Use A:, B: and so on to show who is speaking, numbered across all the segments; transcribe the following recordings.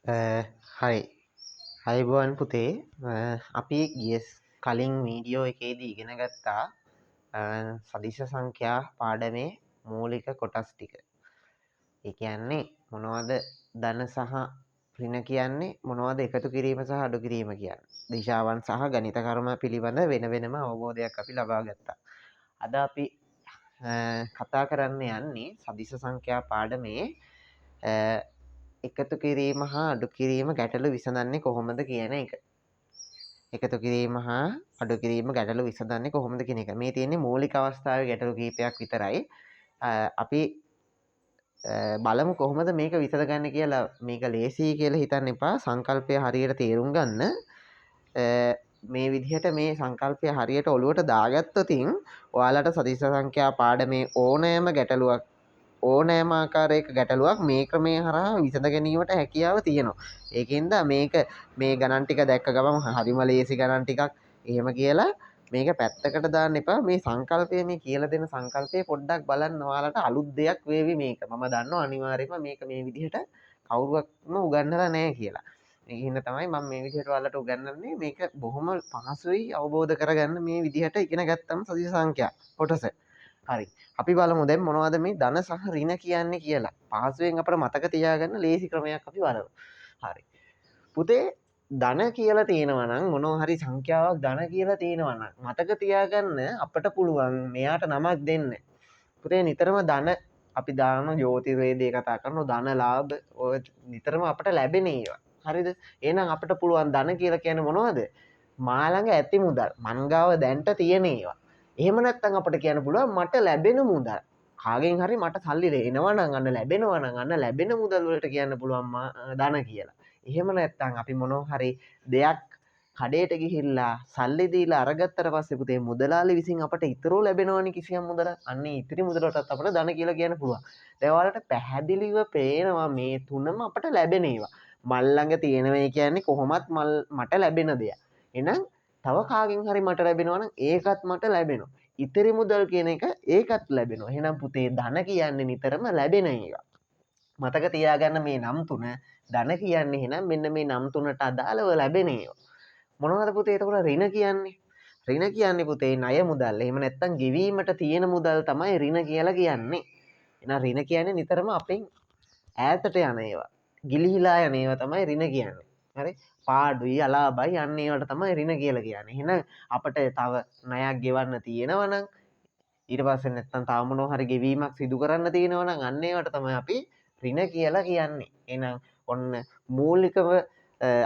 A: හරි. අයබෝවන් පුතේ, අපි ගිය කලින් වීඩියෝ එකේදී ඉගෙන ගත්තා සදිශ සංඛ්‍යා පාඩමේ මූලික කොටස් ටික. ඒ කියන්නේ මොනවද ධන සහ ඍණ කියන්නේ, මොනවද එකතු කිරීම සහ අඩු කිරීම කියන්නේ. දිශාවන් සහ ගණිත කර්ම පිළිබඳ වෙන වෙනම අවබෝධයක් අපි ලබා ගත්තා. අද අපි කතා කරන්න යන්නේ සදිශ සංඛ්‍යා පාඩමේ එකතු කිරීම හා අඩු කිරීම ගැටලු විසඳන්නේ කොහොමද කියන එක. එකතු කිරීම හා අඩු කිරීම ගැටලු විසඳන්නේ කොහොමද කියන එක. මේ තියෙන්නේ මූලික අවස්ථාවේ ගැටලු කීපයක් විතරයි. අපි බලමු කොහොමද මේක විසඳගන්නේ කියලා. මේක ලේසියි කියලා හිතන්න එපා. සංකල්පය හරියට තේරුම් ගන්න. මේ විදිහට මේ සංකල්පය හරියට ඔලුවට දාගත්තොතින් ඔයාලට සදිශ සංඛ්‍යා පාඩමේ ඕනෑම ගැටලුවක්, ඕනෑම ආකාරයක ගැටලුවක් මේ ක්‍රමය හරහා විසඳ ගැනීමට හැකියාව තියෙනවා. ඒකෙන්ද මේක මේ ගණන් ටික දැක්ක ගමන් හරිම ලේසි ගණන් ටිකක් එහෙම කියලා මේක පැත්තකට දාන්න එපා. මේ සංකල්පය, මේ කියලා දෙන සංකල්පය පොඩ්ඩක් බලන්න, ඔයාලට අලුත් දෙයක් වේවි මේක. මම දන්නවා අනිවාර්යයෙන්ම මේක මේ විදිහට කවුරුවත්ම උගන්වලා නැහැ කියලා. ඒ හින්දා තමයි මම මේ විදිහට ඔයාලට උගන්වන්නේ. මේක බොහොම පහසුයි අවබෝධ කරගන්න මේ විදිහට ඉගෙන ගත්තම සදිශ සංඛ්‍යා කොටස. හරි. අපි බලමු දැන් මොනවද මේ ධන සහ ඍණ කියන්නේ කියලා. පහසුවෙන් අපිට මතක තියාගන්න ලේසි ක්‍රමයක් අපි බලමු. හරි. පුතේ ධන කියලා තියෙනවා නම්, මොනවා හරි සංඛ්‍යාවක් ධන කියලා තියෙනවා නම් මතක තියාගන්න අපට පුළුවන් මෙයාට නමක් දෙන්න. පුතේ නිතරම ධන අපි දාන ජ්‍යොතිර්වේදයේ කතා කරනවා, ධන ලාභ ඔය නිතරම අපට ලැබෙන ඒවා. හරිද? එහෙනම් අපට පුළුවන් ධන කියලා කියන්නේ මොනවද? මා ළඟ ඇති මුදල්, මං ගාව දැන්ට තියෙන ඒවා. එහෙම නැත්නම් අපිට කියන්න පුළුවන් මට ලැබෙන මුදල්. කාගෙන් හරි මට සල්ලි එනවා නම්, අන්න ලැබෙනවා නම්, අන්න ලැබෙන මුදල් වලට කියන්න පුළුවන් ධන කියලා. එහෙම නැත්නම් අපි මොනවා හරි දෙයක් කඩේට ගිහිල්ලා සල්ලි දීලා අරගත්තට පස්සේ පුතේ මුදලාලි විසින් අපට ඉතුරු ලැබෙනවනේ කිසියම් මුදලක්. අන්න ඒ ඉතිරි මුදලටත් අපට ධන කියලා කියන්න පුළුවන්. දැන් ඔයාලට පැහැදිලිව පේනවා මේ තුනම අපට ලැබෙන ඒවා. මල් ළඟ තියෙනවා කියන්නේ කොහොමත් මල් මට ලැබෙන දෙයක්. එහෙනම් තව කාගෙන් හරි මට ලැබෙනවා නම් ඒකත් මට ලැබෙනවා. ඉතිරි මුදල් කියන එක ඒකත් ලැබෙනවා. එහෙනම් පුතේ ධන කියන්නේ නිතරම ලැබෙන ඒවා. මතක තියාගන්න මේ නම් තුන. ධන කියන්නේ එහෙනම් මෙන්න මේ නම් තුනට අදාළව ලැබෙන ඒවා. මොනවද පුතේ එතකොට ඍණ කියන්නේ? ඍණ කියන්නේ පුතේ ණය මුදල්. එහෙම නැත්නම් ගෙවීමට තියෙන මුදල් තමයි ඍණ කියලා කියන්නේ. එහෙනම් ඍණ කියන්නේ නිතරම අපෙන් ඈතට යන ඒවා. ගිලිහිලා යන ඒවා තමයි ඍණ කියන්නේ. හරි? පාඩුයි අලාභයි අන්න ඒවට තමයි ඍණ කියලා කියන්නේ. එහෙනම් අපට තව ණයක් ගෙවන්න තියෙනවා නම්, ඊට පස්සේ නැත්නම් තව මොනවා හරි ගෙවීමක් සිදු කරන්න තියෙනවා නම් අන්න ඒවට තමයි අපි ඍණ කියලා කියන්නේ. එහෙනම් ඔන්න මූලිකව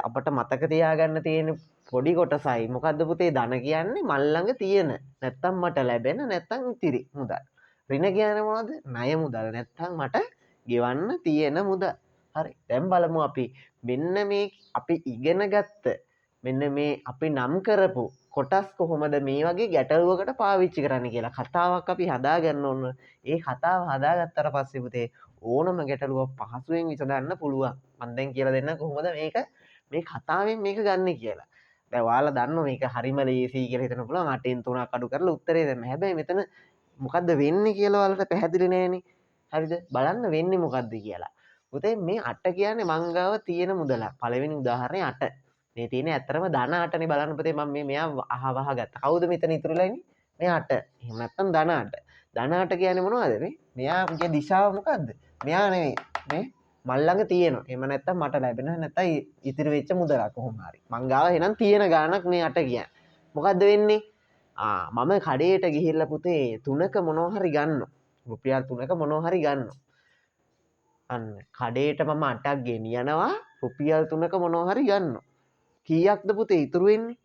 A: අපට මතක තියාගන්න තියෙන පොඩි කොටසයි මොකද්ද පුතේ ධන කියන්නේ? මල් ළඟ තියෙන, නැත්නම් මට ලැබෙන, නැත්නම් ඉතිරි මුදල්. ඍණ කියන්නේ මොනවද? ණය මුදල්, නැත්නම් මට ගෙවන්න තියෙන මුදල්. හරි. දැන් බලමු අපි මෙන්න මේ අපි ඉගෙන ගත්ත, මෙන්න මේ අපි නම් කරපු කොටස් කොහොමද මේ වගේ ගැටලුවකට පාවිච්චි කරන්න කියලා කතාවක් අපි හදාගන්න ඕන. ඒ කතාව හදාගත්තට පස්සේ පුතේ ඕනම ගැටලුවක් පහසුවෙන් විසඳන්න පුළුවන්. මං දැන් කියලා දෙන්නම් කොහොමද මේ කතාවෙන් මේක ගන්නෙ කියලා. දැන් ඔයාලා දන්නවා මේක හරිම ලේසියි කියලා හිතන්න පුළුවන්. අටෙන් තුනක් අඩු කරලා උත්තරේ දෙන්න. හැබැයි මෙතන මොකද්ද වෙන්නේ කියලා ඔයාලට පැහැදිලි නෑනේ. හරිද? බලන්න වෙන්නේ මොකද්ද කියලා. පුතේ මේ 8 කියන්නේ මං ගාව තියෙන මුදලක්. පළවෙනි උදාහරණේ 8. මේ තියෙන්නේ ඇත්තටම ධන 8නේ. බලන්න පුතේ මං මේ මෙයා අහවහ ගත්තා. කවුද මෙතන ඉතුරුලා ඉන්නේ? මේ 8. එහෙම නැත්නම් ධන 8. ධන 8 කියන්නේ මොනවද මේ? මෙයාගේ දිශාව මොකද්ද? මෙයා නෙමෙයි. මේ මල් ළඟ තියෙනවා. එහෙම නැත්නම් මට ලැබෙන, නැත්නම් ඉතිරි වෙච්ච මුදලක් කොහොම හරි. මං ගාව එහෙනම් තියෙන ගාණක් මේ 8 කියන්නේ. මොකද්ද වෙන්නේ? මම කඩේට ගිහිල්ලා පුතේ 3ක මොනවා හරි ගන්නවා. රුපියල් 3ක මොනවා හරි ගන්නවා. අන්න කඩේට මම 8ක් ගෙනියනවා, රුපියල් 3ක මොනවා හරි ගන්නවා. කීයක්ද පුතේ ඉතුරු වෙන්නේ?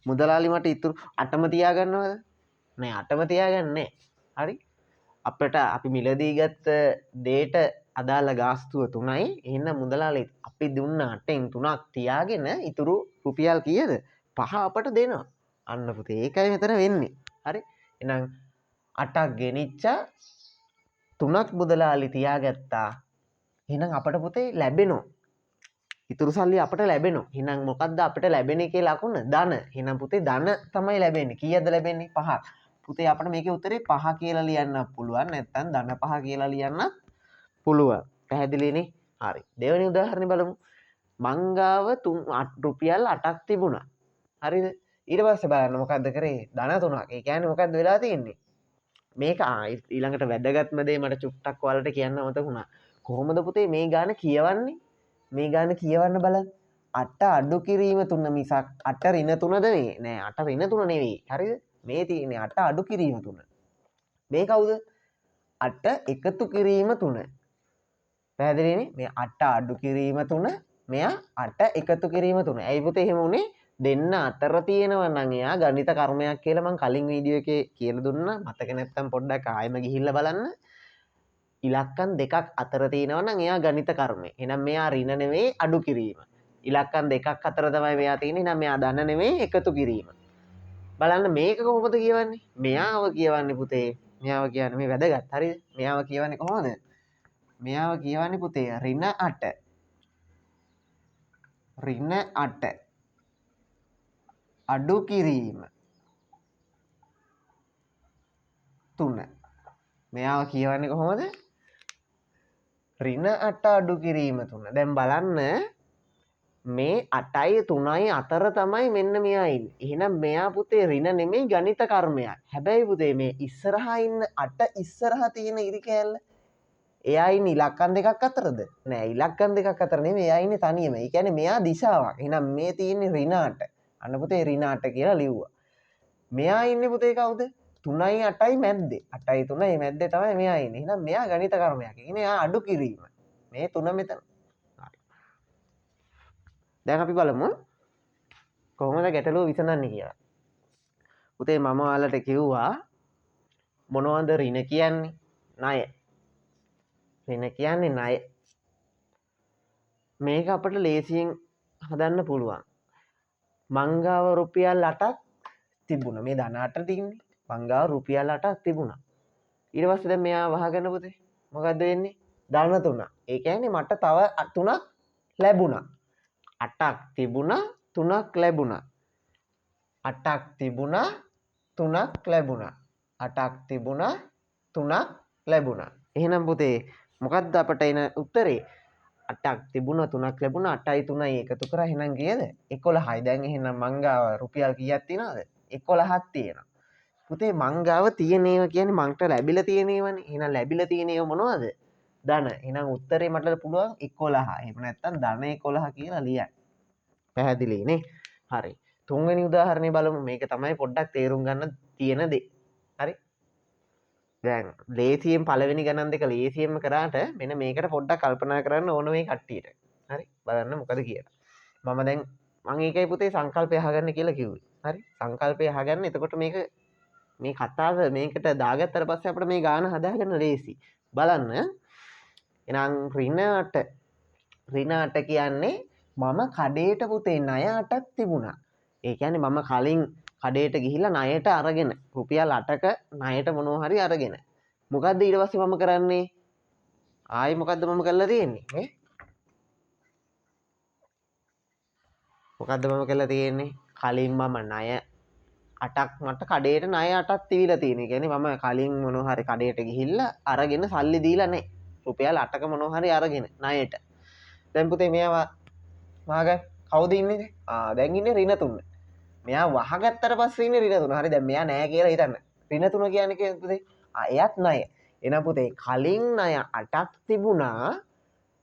A: මුදලාලි මට ඉතුරු 8ම තියාගන්නවද? නෑ, 8ම තියාගන්නේ නෑ. හරි? අපි මිලදී ගත්ත දේට අදාළ ගාස්තුව 3යි. එහෙනම් මුදලාලි අපි දුන්න 8න් 3ක් තියාගෙන ඉතුරු රුපියල් කීයද? 5 අපට දෙනවා. අන්න පුතේ ඒකයි මෙතන වෙන්නේ. හරි? එහෙනම් 8ක් ගෙනිච්චා, 3ක් මුදලාලි තියාගත්තා. එහෙනම් අපට පුතේ ලැබෙනවා. ඉතුරු සල්ලි අපට ලැබෙනවා. එහෙනම් මොකද්ද අපිට ලැබෙන එකේ ලකුණ? ධන. එහෙනම් පුතේ ධන තමයි ලැබෙන්නේ. කීයද ලැබෙන්නේ? 5ක්. පුතේ අපිට මේකේ උත්තරේ 5 කියලා ලියන්නත් පුළුවන්, නැත්නම් ධන 5 කියලා ලියන්නත් පුළුවන්. පැහැදිලිනේ? හරි. දෙවෙනි උදාහරණේ බලමු. මං ගාව රුපියල් 8ක් තිබුණා. හරිද? ඊට පස්සේ බලන්න මොකද්ද කරේ? ධන 3ක්. ඒ කියන්නේ මොකද්ද වෙලා තියෙන්නේ? මේක ඊළඟට වැදගත්ම දේ මට චුට්ටක් ඔයාලට කියන්න අමතක වුණා. කොහොමද පුතේ මේ ගාන කියවන්නේ? මේ ගාන කියවන්න බලන්න. 8 අඩු කිරීම 3 මිසක් 8 ඍණ 3ද මේ? නෑ, 8 ඍණ 3 නෙවෙයි. හරිද? මේ තියෙන්නේ 8 අඩු කිරීම 3. මේ කවුද? 8 එකතු කිරීම 3. පැහැදිලිනේ? මේ 8 අඩු කිරීම 3, මෙයා 8 එකතු කිරීම 3. ඇයි පුතේ එහෙම වුනේ? දෙන්න අතර තියෙනවා නම් එයා ගණිත කර්මයක් කියලා මං කලින් වීඩියෝ එකේ කියලා දුන්නා. මතක නැත්තම් පොඩ්ඩක් ආයෙම ගිහිල්ලා බලන්න. ඉලක්කම් දෙකක් අතර තියෙනවා නම් එයා ගණිත කර්මය. එහෙනම් මෙයා ඍණ නෙවෙයි අඩු කිරීම. ඉලක්කම් දෙකක් අතර තමයි මෙයා තියෙන්නේ. එහෙනම් මෙයා ධන නෙවෙයි එකතු කිරීම. බලන්න මේක කොහොමද කියවන්නේ? මෙයාව කියවන්නේ පුතේ. මෙයාව කියන්නේ මේ වැදගත්. හරිද? මෙයාව කියවන්නේ කොහොමද? මෙයාව කියවන්නේ පුතේ ඍණ 8. ඍණ 8 අඩු කිරීම 3. මෙයාව කියවන්නේ කොහොමද? ඍණ 8 අඩු කිරීම 3. දැන් බලන්න මේ 8යි 3යි අතර තමයි මෙන්න මෙයා ඉන්නේ. එහෙනම් මෙයා පුතේ ඍණ නෙමෙයි ගණිත කර්මයක්. හැබැයි පුතේ මේ ඉස්සරහා ඉන්න 8 ඉස්සරහා තියෙන ඉරි කෑල්ල එයා ඉන්නේ ඉලක්කම් දෙකක් අතරද? නෑ, ඉලක්කම් දෙකක් අතර නෙමෙයි, එයා ඉන්නේ තනියම. ඒ කියන්නේ මෙයා දිශාවක්. එහෙනම් මේ තියෙන්නේ ඍණ 8. අන්න පුතේ ඍණ 8 කියලා ලිව්වා. මෙයා ඉන්නේ පුතේ කවුද? 3යි 8යි මැද්දේ. 8යි 3යි මැද්දේ තමයි මෙයා ඉන්නේ. එහෙනම් මෙයා ගණිත කර්මයක්. ඒ කියන්නේ එයා අඩු කිරීම. මේ 3 මෙතන. හරි. දැන් අපි බලමු කොහොමද ගැටලුව විසඳන්නේ කියලා. පුතේ මම ඔයාලට කිව්වා මොනවද ඍණ කියන්නේ? ණය. ඍණ කියන්නේ ණය. මේක අපිට ලේසියෙන් හදන්න පුළුවන්. මං ගාව රුපියල් 8ක් තිබුණා. මේ ධන 8 තින්නේ. මං ගාව රුපියල් 8ක් තිබුණා. ඊට පස්සේ දැන් මෙයා වහගෙන පුතේ මොකද්ද වෙන්නේ? ධන 3. ඒ කියන්නේ මට තව 3ක් ලැබුණා. 8ක් තිබුණා, 3ක් ලැබුණා. 8ක් තිබුණා, 3ක් ලැබුණා. 8ක් තිබුණා, 3ක් ලැබුණා. එහෙනම් පුතේ මොකද්ද අපට එන උත්තරේ? 8ක් තිබුණා, 3ක් ලැබුණා. 8යි 3යි එකතු කරා එහෙනම් කීයද? 11යි. දැන් එහෙනම් මං ගාව රුපියල් කීයක් තියෙනවද? 11ක් තියෙනවා. පුතේ මං ගාව තියෙන ඒවා කියන්නේ මංට ලැබිලා තියෙන ඒවානේ. එහෙනම් ලැබිලා තියෙන ඒවා මොනවද? ධන. එහෙනම් උත්තරේ මට පුළුවන් 11. එහෙම නැත්නම් ධන 11 කියලා ලියන්න. පැහැදිලි නේ? හරි. තුන්වෙනි උදාහරණය බලමු. මේක තමයි පොඩ්ඩක් තේරුම් ගන්න තියෙන දේ. හරි. දැන් ලේසියෙන් පළවෙනි ගණන් දෙක ලේසියෙන්ම කරාට මෙන්න මේකට පොඩ්ඩක් කල්පනා කරන්න ඕන මේ කට්ටියට. හරි. බලන්න මොකද කියලා. මම දැන් මං ඒකයි පුතේ සංකල්පය අහගන්න කියලා කිව්වේ. හරි. සංකල්පය අහගන්න. එතකොට මේ කතාව මේකට දාගත්තට පස්සේ අපිට මේ ගාන හදාගන්න ලේසි. බලන්න. එහෙනම් ඍණ 8. ඍණ 8 කියන්නේ මම කඩේට පුතේ ණය 8ක් තිබුණා. ඒ කියන්නේ මම කලින් කඩේට ගිහිල්ලා ණයට අරගෙන රුපියල් 8ක ණයට මොනවා හරි අරගෙන. මොකද්ද ඊට පස්සේ මම කරන්නේ? ආයි මොකද්ද මම කරලා තියෙන්නේ? නේ? මොකද්ද මම කරලා තියෙන්නේ? කලින් මම ණය 8ක් මට කඩේට ණය 8ක් තිබිලා තියෙන. ඒ කියන්නේ මම කලින් මොනවා හරි කඩේට ගිහිල්ලා අරගෙන සල්ලි දීලා නෑ. රුපියල් 8ක මොනවා හරි අරගෙන ණයට. දැන් පුතේ මෙයා වහගන්න කවුද ඉන්නේ? දැන් ඉන්නේ ඍණ 3. මෙයා වහගත්තට පස්සේ ඉන්නේ ඍණ 3. හරි, දැන් මෙයා නෑ කියලා හිතන්න. ඍණ 3 කියන්නේ කීයද පුතේ? එයත් ණය. එහෙනම් පුතේ කලින් ණය 8ක් තිබුණා.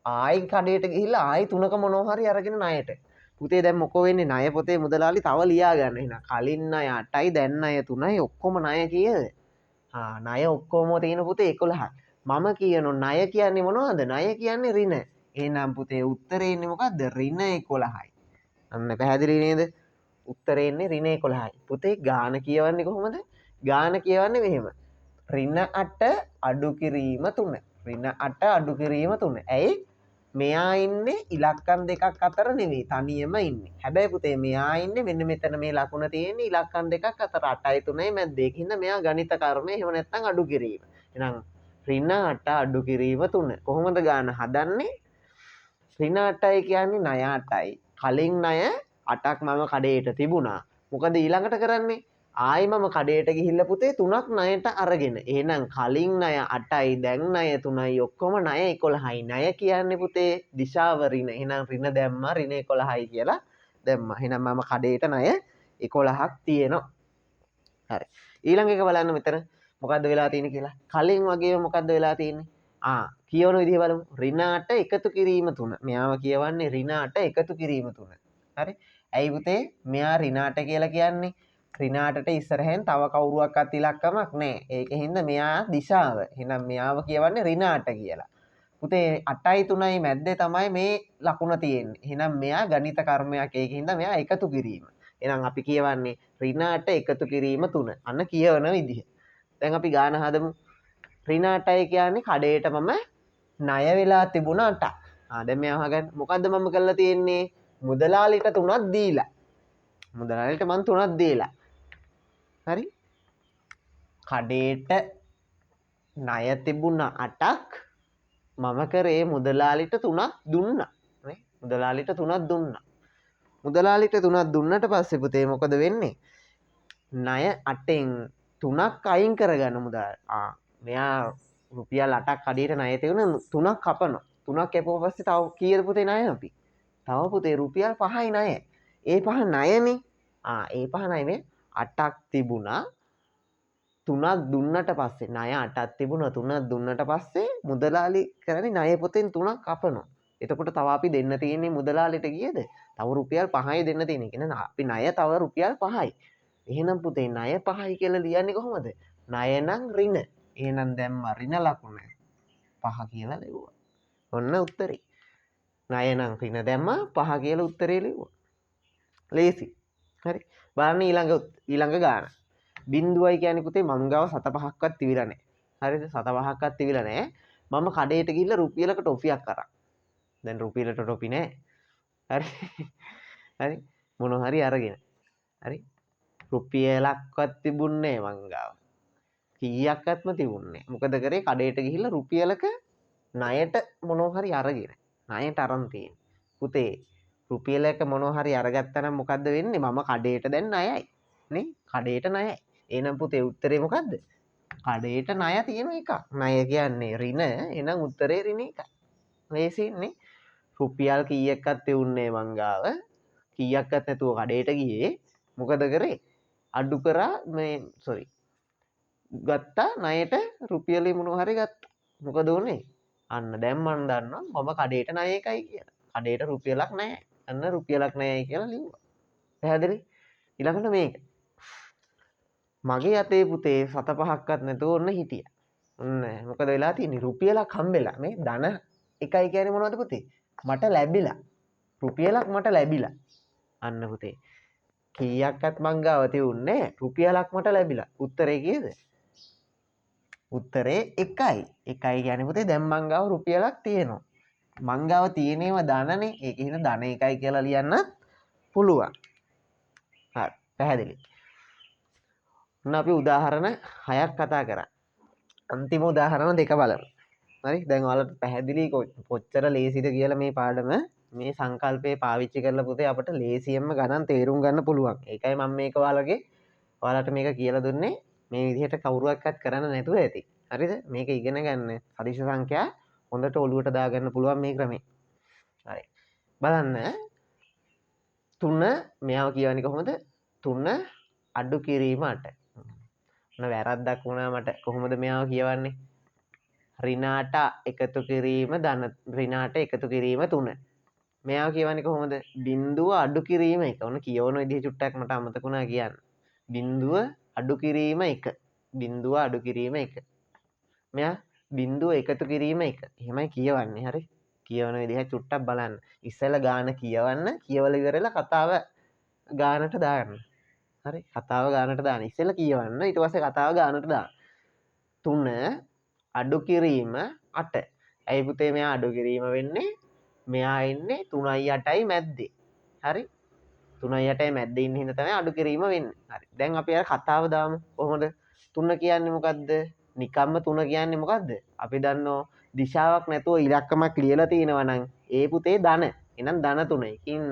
A: ආයි කඩේට ගිහිල්ලා ආයි 3ක මොනවා හරි අරගෙන ණයට. පුතේ දැන් මොකෝ වෙන්නේ? ණය පොතේ මුදලාලි තව ලියා ගන්න. එහෙනම් කලින් ණය 8යි දැන් ණය 3යි ඔක්කොම ණය කීයද? ණය ඔක්කොම තියෙන පුතේ 11යි. මම කියනවා ණය කියන්නේ මොනවද? ණය කියන්නේ ඍණ. එහෙනම් පුතේ උත්තරේ එන්නේ මොකද්ද? ඍණ 11යි. අන්න පැහැදිලි නේද? උත්තරේ එන්නේ ඍණ 11යි. පුතේ ගාන කියවන්නේ කොහොමද? ගාන කියවන්නේ මෙහෙම. ඍණ 8 අඩු කිරීම 3. ඍණ 8 අඩු කිරීම 3. ඇයි? මෙයා ඉන්නේ ඉලක්කම් දෙකක් අතර නෙවෙයි, තනියම ඉන්නේ. හැබැයි පුතේ මෙයා ඉන්නේ මෙන්න මෙතන මේ ලකුණ තියෙන්නේ ඉලක්කම් දෙකක් අතර 8යි 3යි මැද්දේ. ඒක හින්දා මෙයා ගණිත කර්මය එහෙම නැත්නම් අඩු කිරීම. එහෙනම් ඍණ 8 අඩු කිරීම 3. කොහොමද ගාන හදන්නේ? ඍණ 8යි කියන්නේ ණය 8යි. කලින් ණය 8ක් මම කඩේට තිබුණා. මොකද ඊළඟට කරන්නේ? ආයි මම කඩේට ගිහිල්ලා පුතේ 3ක් ණයට අරගෙන. එහෙනම් කලින් ණය 8යි දැන් ණය 3යි ඔක්කොම ණය 11යි. ණය කියන්නේ පුතේ දිශාව ඍණ. එහෙනම් ඍණ දැම්මා, ඍණ 11යි කියලා දැම්මා. එහෙනම් මම කඩේට ණය 11ක් තියෙනවා. හරි. ඊළඟ එක බලන්න මෙතන මොකද්ද වෙලා තියෙන්නේ කියලා. කලින් වගේම මොකද්ද වෙලා තියෙන්නේ? කියවන විදිහ බලමු. ඍණ 8 එකතු කිරීම 3. මෙයාව කියවන්නේ ඍණ 8 එකතු කිරීම 3. හරි. ඇයි පුතේ මෙයා ඍණ 8 කියලා කියන්නේ? ඍණ 8ට ඉස්සරහෙන් තව කවුරුවක්වත් ඉලක්කමක් නෑ. ඒක හින්දා මෙයා දිශාව. එහෙනම් මෙයාව කියවන්නේ ඍණ 8 කියලා. පුතේ 8යි 3යි මැද්දේ තමයි මේ ලකුණ තියෙන්නේ. එහෙනම් මෙයා ගණිත කර්මයක්. ඒක හින්දා මෙයා එකතු කිරීම. එහෙනම් අපි කියවන්නේ ඍණ 8 එකතු කිරීම 3. අන්න කියවන විදිහ. දැන් අපි ගාන හදමු. ඍණ 8යි කියන්නේ කඩේට මම ණය වෙලා තිබුණ 8ක්. දැන් මෙයා අහගන්න. මොකද්ද මම කරලා තියෙන්නේ? මුදලාලිට 3ක් දීලා. මුදලාලිට මං 3ක් දීලා. හරි. කඩේට ණය තිබුණ 8ක් මම කරේ මුදලාලිට 3ක් දුන්නා. නේ? මුදලාලිට 3ක් දුන්නා. මුදලාලිට 3ක් දුන්නට පස්සේ පුතේ මොකද වෙන්නේ? ණය 8න් 3ක් අයින් කරගන්න මුදලාලි. මෙයා රුපියල් 8ක් කඩේට ණය තිබුණ 3ක් කපනවා. 3ක් කැපුවා පස්සේ තව කීයද පුතේ ණය අපි? තව පුතේ රුපියල් 5යි ණය. ඒ පහ ණයනේ. ඒ පහ ණය මේ 8ක් තිබුණා. 3ක් දුන්නට පස්සේ ණය 8ක් තිබුණා. 3ක් දුන්නට පස්සේ මුදලාලි කරන්නේ ණය පොතෙන් 3ක් කපනවා. එතකොට තව අපි දෙන්න තියෙන්නේ මුදලාලිට කීයද? තව රුපියල් 5යි දෙන්න තියෙන්නේ. ඒ කියන්නේ අපි ණය තව රුපියල් 5යි. එහෙනම් පුතේ ණය 5යි කියලා ලියන්නේ කොහොමද? ණය නම් ඍණ. එහෙනම් දැම්මා ඍණ ලකුණ 5 කියලා ලිව්වා. ඔන්න උත්තරේ. ණය නම් ඍණ දැම්මා 5 කියලා උත්තරේ ලිව්වා. ලේසි. හරි. බලන්න ඊළඟ ගාන. බිංදුවයි කියන්නේ පුතේ මං ගාව සත පහක්වත් තිබිලා නැහැ. හරිද? සත පහක්වත් තිබිලා නැහැ. මම කඩේට ගිහිල්ලා රුපියලක ටොෆියක් අරන්. දැන් රුපියලට ටොෆි නැහැ. හරි. හරි. මොන හරි අරගෙන. හරි. රුපියලක්වත් තිබුණේ නැහැ මං ගාව. කීයක්වත්ම තිබුණේ නැහැ. මොකද කරේ? කඩේට ගිහිල්ලා රුපියලක ණයට මොනවා හරි අරගෙන. ණයට අරන් තියෙන්නේ. පුතේ රුපියලක මොනවා හරි අරගත්තා නම් මොකද්ද වෙන්නේ? මම කඩේට දැන් ණයයි. නේ? කඩේට ණයයි. එහෙනම් පුතේ උත්තරේ මොකද්ද? කඩේට ණය තියෙන එකක්. ණය කියන්නේ ඍණ. එහෙනම් උත්තරේ ඍණ එකයි. ලේසියිනේ. රුපියල් කීයක්වත් තියුන්නේ මං ගාව. කීයක්වත් නැතුව කඩේට ගියේ. මොකද කරේ? අඩු කරා මේ සෝරි. ගත්තා ණයට රුපියලේ මොනවා හරි ගත්තා. මොකද උනේ? අන්න දැන් මං දන්නවා මම කඩේට ණය එකයි කියලා. කඩේට රුපියලක් ණයයි. අන්න රුපියලක් ණයයි කියලා ලිව්වා. පැහැදිලි? ඊළඟට මේක. මගේ අතේ පුතේ සත පහක්වත් නැතුව ඔන්න හිටියා. ඔන්න මොකද වෙලා තියෙන්නේ? රුපියලක් හම්බෙලා. මේ ධන එකයි කියන්නේ මොනවද පුතේ? මට ලැබිලා. රුපියලක් මට ලැබිලා. අන්න පුතේ කීයක්වත් මං ගාව තියුන්නේ නෑ. රුපියලක් මට ලැබිලා. උත්තරේ කීයද? උත්තරේ 1යි. 1යි කියන්නේ පුතේ දැන් මං ගාව රුපියලක් තියෙනවා. මං ගාව තියෙනේම ධනනේ. ඒක හින්දා ධන 1යි කියලා ලියන්නත් පුළුවන්. හරි, පැහැදිලි. ඔන්න අපි උදාහරණ 6ක් කතා කරා. අන්තිම උදාහරණ දෙක බලමු. හරි, දැන් ඔයාලට පැහැදිලි කොච්චර ලේසිද කියලා මේ පාඩම. මේ සංකල්පය පාවිච්චි කරලා පුතේ අපට ලේසියෙන්ම ගණන් තේරුම් ගන්න පුළුවන්. ඒකයි මම මේක ඔයාලට මේක කියලා දුන්නේ. මේ විදිහට කවුරුවක්වත් කරන්න නැතුව ඇති. හරිද? මේක ඉගෙන ගන්න සදිශ සංඛ්‍යා හොඳට ඔලුවට දාගන්න පුළුවන් මේ ක්‍රමේ. හරි. බලන්න 3 මෙයාව කියවන්නේ කොහොමද? 3 අඩු කිරීම 8. ඔන්න වැරද්දක් වුණා මට. කොහොමද මෙයාව කියවන්නේ? ඍණ 8 එකතු කිරීම ධන ඍණ 8 එකතු කිරීම 3. මෙයාව කියවන්නේ කොහොමද? බිංදුව අඩු කිරීම 1. ඔන්න කියවන විදිහ චුට්ටක් මට අමතක වුණා කියන්න. බිංදුව අඩු කිරීම 1. බිංදුව අඩු කිරීම 1. මෙයා බිංදුව එකතු කිරීම 1. එහෙමයි කියවන්නේ. හරි. කියවන විදිහ චුට්ටක් බලන්න. ඉස්සෙල්ලා ගාන කියවන්න, කියවලා ඉවරලා කතාව ගානට දාන්න. හරි. කතාව ගානට දාන්න. ඉස්සෙල්ලා කියවන්න, ඊට පස්සේ කතාව ගානට දාන්න. 3 අඩු කිරීම 8. ඇයි පුතේ මෙයා අඩු කිරීම වෙන්නේ? මෙයා ඉන්නේ 3යි 8යි මැද්දේ. හරි. 3යි 8යි මැද්දේ ඉන්න හින්දා තමයි අඩු කිරීම වෙන්නේ. හරි. දැන් අපි අර කතාව දාමු. කොහොමද? 3 කියන්නේ මොකද්ද? නිකම්ම 3 කියන්නේ මොකද්ද? අපි දන්නෝ දිශාවක් නැතුව ඉලක්කමක් ලියලා තියෙනවා නම් ඒ පුතේ ධන. එහෙනම් ධන 3. ඒකින්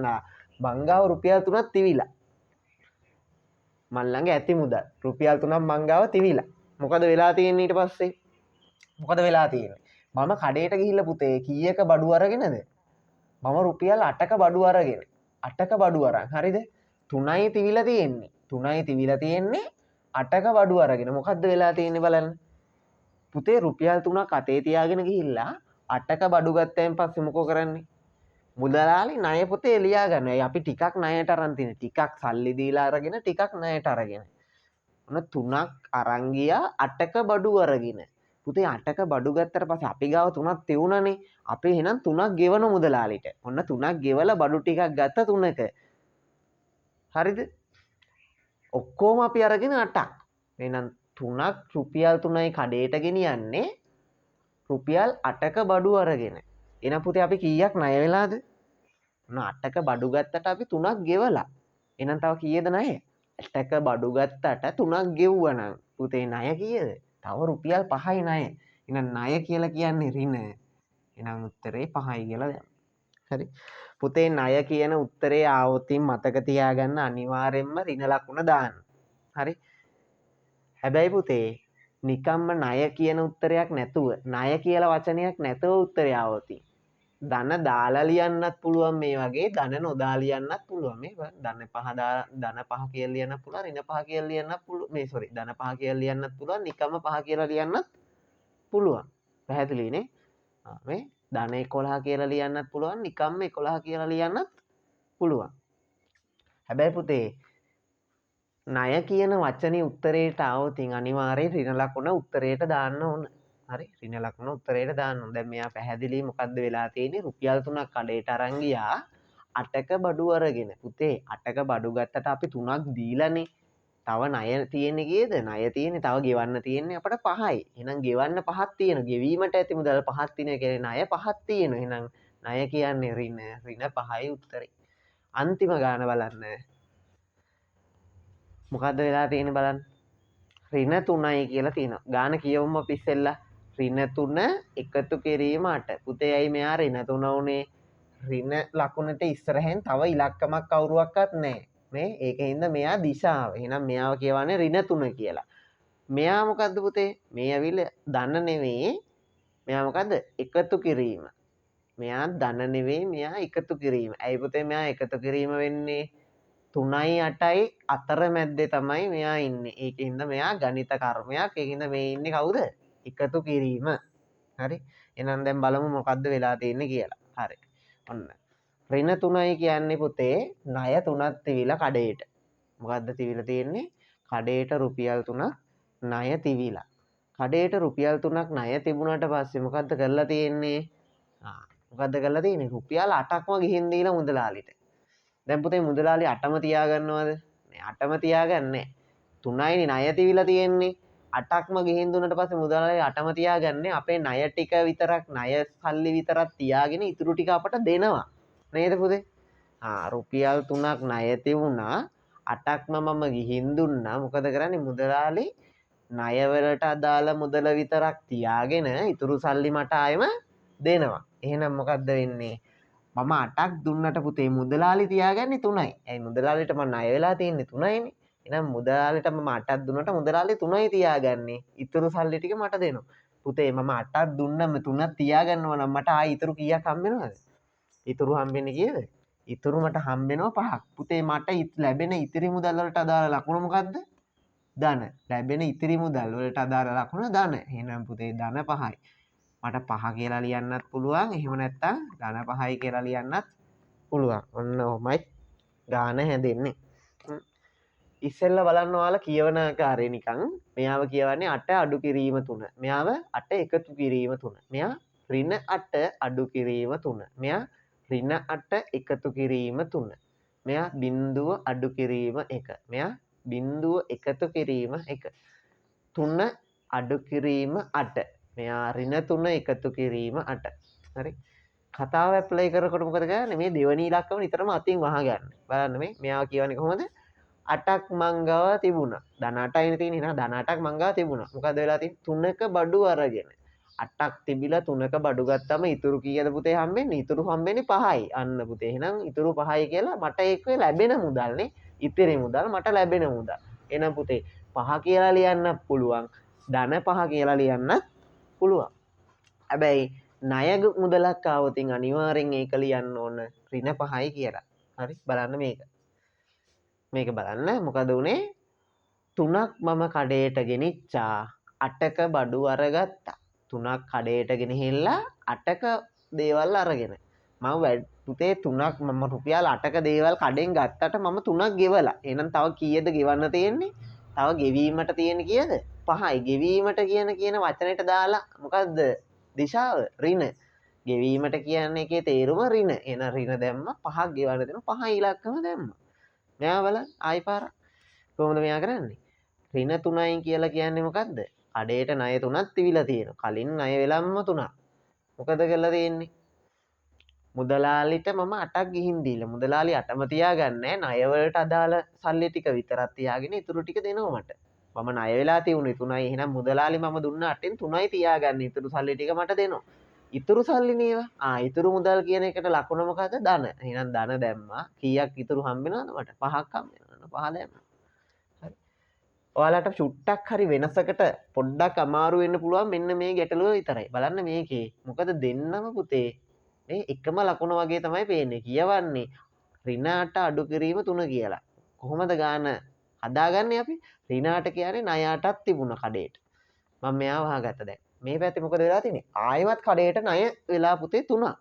A: බංගාව රුපියල් 3ක් තිබිලා. මං ළඟ ඇති මුදල්. රුපියල් 3ක් මං ගාව තිබිලා. මොකද වෙලා තියෙන්නේ ඊට පස්සේ? මොකද වෙලා තියෙන්නේ? මම කඩේට ගිහිල්ලා පුතේ කීයක බඩු අරගෙනද? මම රුපියල් 8ක බඩු අරගෙන. 8ක බඩු අරන්. හරිද? 3යි තිබිලා තියෙන්නේ. 3යි තිබිලා තියෙන්නේ 8ක බඩු අරගෙන. මොකද්ද වෙලා තියෙන්නේ බලන්න. පුතේ රුපියල් 3ක් අතේ තියාගෙන ගිහිල්ලා 8ක බඩු ගත්තයින් පස්සේ මොකෝ කරන්නේ? මුදලාලි ණය පොතේ ලියා ගන්න. ඇයි අපි ටිකක් ණයට අරන් තියෙන්නේ. ටිකක් සල්ලි දීලා අරගෙන ටිකක් ණයට අරගෙන. ඔන්න 3ක් අරන් ගියා 8ක බඩු අරගෙන. පුතේ 8ක බඩු ගත්තට පස්සේ අපි ගාව 3ක් තියුණානේ. අපි එහෙනම් 3ක් ගෙවන මුදලාලිට. ඔන්න 3ක් ගෙවලා බඩු ටිකක් ගත්ත 3ක. හරිද? ඔක්කොම අපි අරගෙන 8ක්. එහෙනම් 3ක් රුපියල් 3යි කඩේට ගෙනියන්නේ රුපියල් 8ක බඩු අරගෙන. එහෙනම් පුතේ අපි කීයක් ණය වෙලාද? ඔන්න 8ක බඩු ගත්තට අපි 3ක් ගෙවලා. එහෙනම් තව කීයද ණය? 8ක බඩු ගත්තට 3ක් ගෙව්වා නම් පුතේ ණය කීයද? තව රුපියල් 5යි ණය. එහෙනම් ණය කියලා කියන්නේ ඍණ. එහෙනම් උත්තරේ 5යි කියලා දැම්මා. හරි. පුතේ ණය කියන උත්තරේ ආවොතින් මතක තියාගන්න අනිවාර්යෙන්ම ඍණ ලකුණ දාන්න. හරි. හැබැයි පුතේ නිකම්ම ණය කියන උත්තරයක් නැතුව, ණය කියලා වචනයක් නැතුව උත්තරය ආවොතින් ධන දාලා ලියන්නත් පුළුවන්, මේ වගේ ධන නොදා ලියන්නත් පුළුවන්. මේ බලන්න, ධන පහ ධන පහ කියලා ලියන්නත් පුළුවන්, ඍණ පහ කියලා ලියන්නත් පුළුවන්. මේ සෝරි, ධන පහ කියලා ලියන්නත් පුළුවන්, නිකම්ම පහ කියලා ලියන්නත් පුළුවන්. පැහැදිලි නේ? මේ ධන 11 කියලා ලියන්නත් පුළුවන්, නිකම්ම 11 කියලා ලියන්නත් පුළුවන්. හැබැයි පුතේ ණය කියන වචනේ උත්තරේට ආවොතින් අනිවාර්යයෙන් ඍණ ලකුණ උත්තරේට දාන්න ඕන. හරි, ඍණ ලකුණ උත්තරේට දාන්න ඕන. දැන් මෙයා පැහැදිලි මොකද්ද වෙලා තියෙන්නේ? රුපියල් 3ක් කඩේට අරන් ගියා 8ක බඩු අරගෙන. පුතේ 8ක බඩු ගත්තට අපි 3ක් දීලානේ. තව ණය තියෙන්නේ කීයද? ණය තියෙන්නේ තව ගෙවන්න තියෙන්නේ අපට 5යි. එහෙනම් ගෙවන්න 5ක් තියෙනවා. ගෙවීමට ඇති මුදල් 5ක් තියෙනවා. ඒ කියන්නේ ණය 5ක් තියෙනවා. එහෙනම් ණය කියන්නේ ඍණ. ඍණ 5යි උත්තරේ. අන්තිම ගාන බලන්න. මොකද්ද වෙලා තියෙන්නේ බලන්න. ඍණ 3යි කියලා තියෙනවා. ගාන කියවමු අපි ඉස්සෙල්ලා. ඍණ 3 එකතු කිරීම 8. පුතේ ඇයි මෙයා ඍණ 3 වුනේ? ඍණ ලකුණට ඉස්සරහෙන් තව ඉලක්කමක් කවුරුවක්වත් නැහැ. මේ ඒක හින්දා මෙයා දිශාව. එහෙනම් මෙයාව කියවන්නේ ඍණ 3 කියලා. මෙයා මොකද්ද පුතේ? මේ ඇවිල්ලා ධන නෙවෙයි. මෙයා මොකද්ද? එකතු කිරීම. මෙයා ධන නෙවෙයි, මෙයා එකතු කිරීම. ඇයි පුතේ මෙයා එකතු කිරීම වෙන්නේ? 3යි 8යි අතර මැද්දේ තමයි මෙයා ඉන්නේ. ඒක හින්දා මෙයා ගණිත කර්මයක්. ඒක හින්දා මේ ඉන්නේ කවුද? එකතු කිරීම. හරි. එහෙනම් දැන් බලමු මොකද්ද වෙලා තියෙන්නේ කියලා. හරි. ඔන්න. ඍණ 3යි කියන්නේ පුතේ ණය 3ක් තිබිලා කඩේට. මොකද්ද තිබිලා තියෙන්නේ? කඩේට රුපියල් 3ක් ණය තිබිලා. කඩේට රුපියල් 3ක් ණය තිබුණාට පස්සේ මොකද්ද කරලා තියෙන්නේ? මොකද්ද කරලා තියෙන්නේ? රුපියල් 8ක්ම ගිහින් දීලා මුදලාලිට. දැන් පුතේ මුදලාලි 8ම තියාගන්නවද? නෑ, 8ම තියාගන්නේ නෑ. 3යිනේ ණය තිබිලා තියෙන්නේ. 8ක්ම ගිහින් දුන්නට පස්සේ මුදලාලි 8ම තියාගන්නේ අපේ ණය ටික විතරක්, ණය සල්ලි විතරක් තියාගෙන ඉතුරු ටික අපට දෙනවා. නේද පුතේ? රුපියල් 3ක් ණය තිබුණා. 8ක්ම මම ගිහින් දුන්නා. මොකද කරන්නේ? මුදලාලි ණය වලට අදාළ මුදල විතරක් තියාගෙන ඉතුරු සල්ලි මට ආයෙම දෙනවා. එහෙනම් මොකද්ද වෙන්නේ? මම 8ක් දුන්නට පුතේ මුදලාලි තියාගන්නේ 3යි. ඇයි මුදලාලිට මම ණය වෙලා තියෙන්නේ 3යිනේ. එහෙනම් මුදලාලිට මම 8ක් දුන්නට මුදලාලි 3යි තියාගන්නේ. ඉතුරු සල්ලි ටික මට දෙනවා. පුතේ මම 8ක් දුන්නම 3ක් තියාගන්නවා නම් මට ආයි ඉතුරු කීයක් හම්බ වෙනවද? ඉතුරු හම්බෙන්නේ කීයද? ඉතුරු මට හම්බෙනවා 5ක්. පුතේ මට ලැබෙන ඉතිරි මුදල් වලට අදාළ ලකුණ මොකද්ද? ධන. ලැබෙන ඉතිරි මුදල් වලට අදාළ ලකුණ ධන. එහෙනම් පුතේ ධන 5යි. මට 5 කියලා ලියන්නත් පුළුවන්. එහෙම නැත්නම් ධන 5යි කියලා ලියන්නත් පුළුවන්. ඔන්න ඔහොමයි ගාන හැදෙන්නේ. ඉස්සෙල්ලා බලන්න ඔයාලා කියවන ආකාරය නිකන්. මෙයාව කියවන්නේ 8 අඩු කිරීම 3. මෙයාව 8 එකතු කිරීම 3. මෙයා ඍණ 8 අඩු කිරීම 3. මෙයා ඍණ 8 එකතු කිරීම 3. මෙයා බිංදුව අඩු කිරීම 1. මෙයා බිංදුව එකතු කිරීම 1. 3 අඩු කිරීම 8. මෙයා ඍණ 3 එකතු කිරීම 8. හරි. කතාව ඇප්ලයි කරනකොට මොකද කරන්නේ? මේ දෙවෙනි ඉලක්කම නිතරම අතින් වහගන්න. බලන්න මේ මෙයාව කියවන්නේ කොහොමද? 8ක් මං ගාව තිබුණා. ධන 8යිනේ තියෙන්නේ. එහෙනම් ධන 8ක් මං ගාව තිබුණා. මොකද වෙලා තියෙන්නේ? 3ක බඩු අරගෙන. 8ක් තිබිලා 3ක බඩු ගත්තම ඉතුරු කීයද පුතේ හම්බෙන්නේ? ඉතුරු හම්බෙන්නේ 5යි. අන්න පුතේ එහෙනම් ඉතුරු 5යි කියලා මට ඒක ලැබෙන මුදල්නේ. ඉතිරි මුදල් මට ලැබෙන මුදල්. එහෙනම් පුතේ 5 කියලා ලියන්නත් පුළුවන්, ධන 5 කියලා ලියන්නත් පුළුවන්. හැබැයි ණය මුදලක් ආවොතින් අනිවාර්යෙන් ඒක ලියන්න ඕන ඍණ 5යි කියලා. හරි බලන්න මේක. මේක බලන්න මොකද වුනේ? 3ක් මම කඩේට ගෙනිච්චා 8ක බඩු අරගත්තා. 3ක් කඩේට ගෙනහිල්ලා 8ක දේවල් අරගෙන මම පුතේ 3ක් මම රුපියල් 8ක දේවල් කඩෙන් ගත්තට මම 3ක් ගෙවලා. එහෙනම් තව කීයද ගෙවන්න තියෙන්නේ? තව ගෙවීමට තියෙන කීයද? 5යි. ගෙවීමට කියන වචනෙට දාලා මොකද්ද දිශාව? ඍණ. ගෙවීමට කියන්නේ එකේ තේරුම ඍණ. එහෙනම් ඍණ දැම්ම 5ක් ගෙවන්න දෙනවා. 5 ඉලක්කම දැම්මා. මෙයා බලන්න ආයි පාරක් කොහොමද මෙයා කරන්නේ? ඍණ 3යි කියලා කියන්නේ මොකද්ද? කඩේට ණය 3ක් තිබිලා තියෙනවා. කලින් ණය වෙලම්ම 3ක්. මොකද කරලා තියෙන්නේ? මුදලාලිට මම 8ක් ගිහින් දීලා. මුදලාලි 8ම තියාගන්නේ නෑ. ණය වලට අදාළ සල්ලි ටික විතරක් තියාගෙන ඉතුරු ටික දෙනවා මට. මම ණය වෙලා තියුනේ 3යි. එහෙනම් මුදලාලි මම දුන්න 8න් 3යි තියාගන්න. ඉතුරු සල්ලි ටික මට දෙනවා. ඉතුරු සල්ලි නේවා. ඉතුරු මුදල් කියන එකට ලකුණ මොකද? ධන. එහෙනම් ධන දැම්මා. කීයක් ඉතුරු හම්බ වෙනවද මට? 5ක් හම්බ වෙනවා. 5 දැම්මා. හරි. ඔයාලට චුට්ටක් හරි වෙනසකට පොඩ්ඩක් අමාරු වෙන්න පුළුවන් මෙන්න මේ ගැටලුව විතරයි. බලන්න මේකේ. මොකද දෙන්නම පුතේ මේ එකම ලකුණ වගේ තමයි පේන්නේ. කියවන්නේ ඍණ 8 අඩු කිරීම 3 කියලා. කොහොමද ගාන හදාගන්නේ අපි? ඍණ 8 කියන්නේ ණය 8ක් තිබුණා කඩේට. මම මෙයා වහගත්තා දැන්. මේ පැත්තේ මොකද වෙලා තියෙන්නේ? ආයෙමත් කඩේට ණය වෙලා පුතේ 3ක්.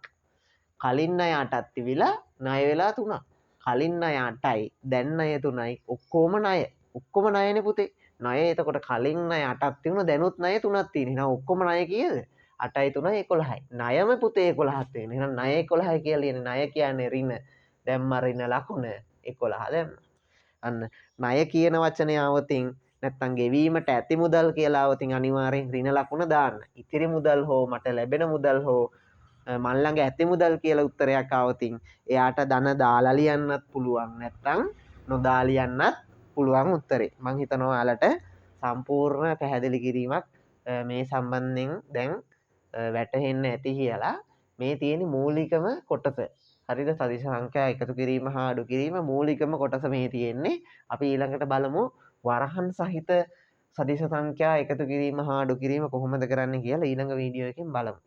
A: කලින් ණය 8ක් තිබිලා ණය වෙලා 3ක්. කලින් ණය 8යි දැන් ණය 3යි ඔක්කොම ණය. ඔක්කොම ණයනේ පුතේ. ණය එතකොට කලින් ණය 8ක් තිබුණා දැනුත් ණය 3ක් තියෙන. එහෙනම් ඔක්කොම ණය කීයද? 8යි 3යි 11යි. ණයම පුතේ 11ක් තියෙන. එහෙනම් ණය 11යි කියලා ලියන්නේ. ණය කියන්නේ ඍණ. දැම්ම ඍණ ලකුණ 11 දැම්ම. අන්න ණය කියන වචනේ ආවතින් නැත්තම් ගෙවීමට ඇති මුදල් කියලා ආවතින් අනිවාර්යෙන් ඍණ ලකුණ දාන්න. ඉතිරි මුදල් හෝ මට ලැබෙන මුදල් හෝ මන් ළඟ ඇති මුදල් කියලා උත්තරයක් ආවතින් එයාට ධන දාලා ලියන්නත් පුළුවන් නැත්තම් නොදා ලියන්නත් පුළුවන් උත්තරේ. මං හිතනවා ඔයාලට සම්පූර්ණ පැහැදිලි කිරීමක් මේ සම්බන්ධයෙන් දැන් වැටහෙන්න ඇති කියලා. මේ තියෙන මූලිකම කොටස. හරිද? සදිශ සංඛ්‍යා එකතු කිරීම හා අඩු කිරීම මූලිකම කොටස මේ තියෙන්නේ. අපි ඊළඟට බලමු වරහන් සහිත සදිශ සංඛ්‍යා එකතු කිරීම හා අඩු කිරීම කොහොමද කරන්නේ කියලා ඊළඟ වීඩියෝ එකෙන් බලමු.